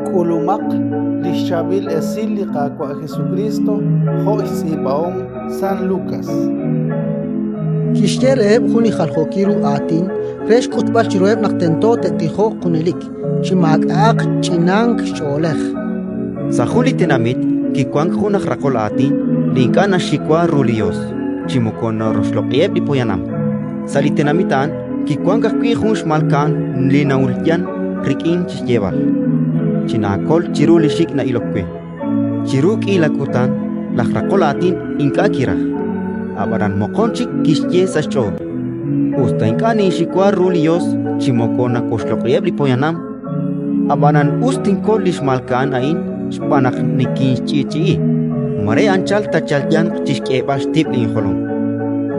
K'ulumaq li xChaab'il Esil li Qaawa' Jesukriist jo' xtz'iib'ahom San Lukas. Kixye reheb' jun li jaljookil ru aatin re xk'utb'al chiruheb' naq tento te'tijoq junelik, chi maak'a'aq ch'inank xch'oolej. Sa' jun li tenamit kiwank jun aj raqol aatin li ink'a' naxxiwa ru li Yos chi moko naroxloq'iheb' li poyanam. Sa' li tenamit a'an kiwank ajwi' jun xmalka'an li na'ulyan rik'in chi xyeeb'al: «Chinaakol chiru li xik' na'ilok we». Chiru k'iila kutan laj raqol aatin ink'a' kiraj; ab'anan moqon chik kixye sa' xch'ool: «Us ta ink'a' ninxiwa ru li Yos chi moko nawoxloq'iheb' li poyanam, ab'anan us tinkol li xmalka'an a'in xb'aan naq nikinxch'i'ch'i'i. Mare anchal taachalyanq chi xk'eeb'al xtib' linjolom».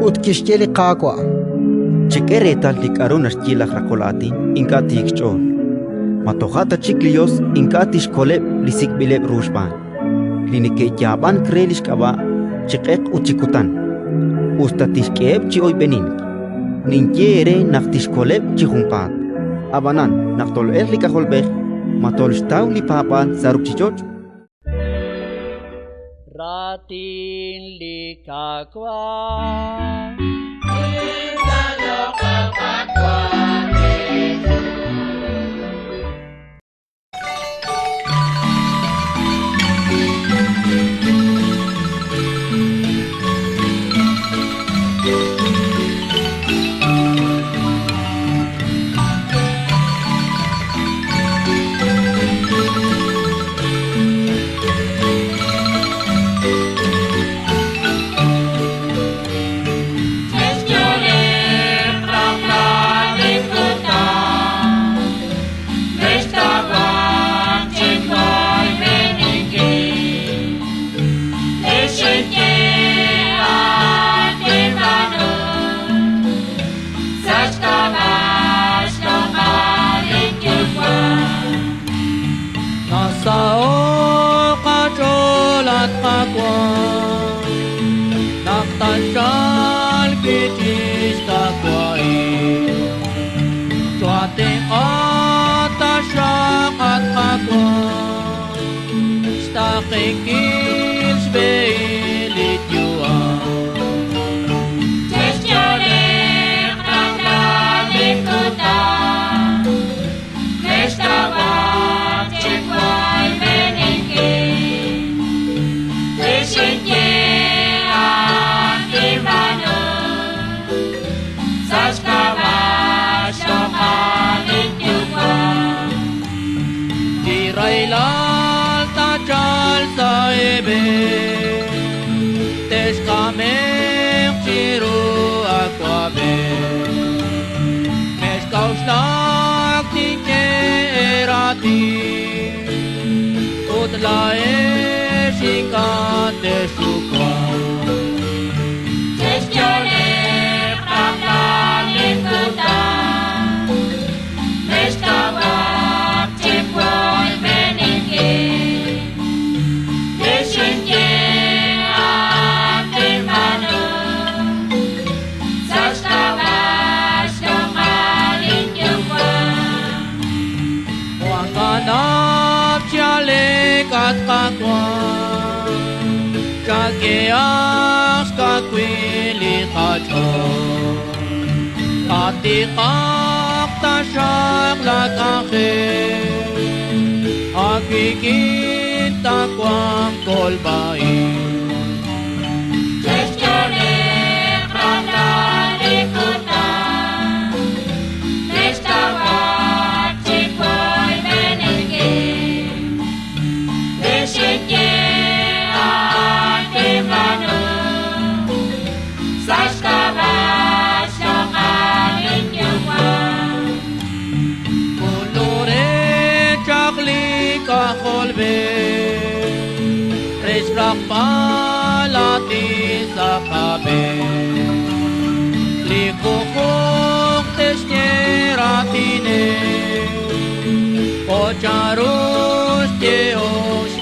Ut kixye li Qaawa': Chek'e reetal li k'aru naxye laj raqol aatin ink'a' tiik xch'ool. Ma toja' ta chik li Yos ink'a' tixkoleb' li sik'b'ileb' ru xb'aan, li neke'yaab'ank re li xk'ab'a' chi q'eq ut chi kutan, us ta tixk'eheb' chi oyb'enink? Ninye eere naq tixkoleb' chi junpaat. Ab'anan naq tol'elq li K'ajolb'ej, ma tolxtaw li paab'aal sa' ruuchich'och'? Raatin li Qaawa'. Nasaho'k qach'ool, at Qaawa', naq tatchalq wi' chik xqawahi'. Choohatenq'a taxaq, at Qaawa', xtaaqenkil xb'ehil li yu'am. Li rahilal taachalq sa' eeb'een, texk'ame'q chiru awab'ej. Mexk'a'uxlak tinye eeraatin, ut laa'ex ink'a' texxuwaq. Kanab chale at Qaawa', chak'ehaq xkawil li qach'ool. Qatiqaq taxaq laak'anjel, aawik'in taawanq kolb'a-ib'. K'ulure chaq li K'ajolb'ej re xraqb'al aatin sa' qab'een. Li junjunq te'xye raatineb' jo' chanru xyehom.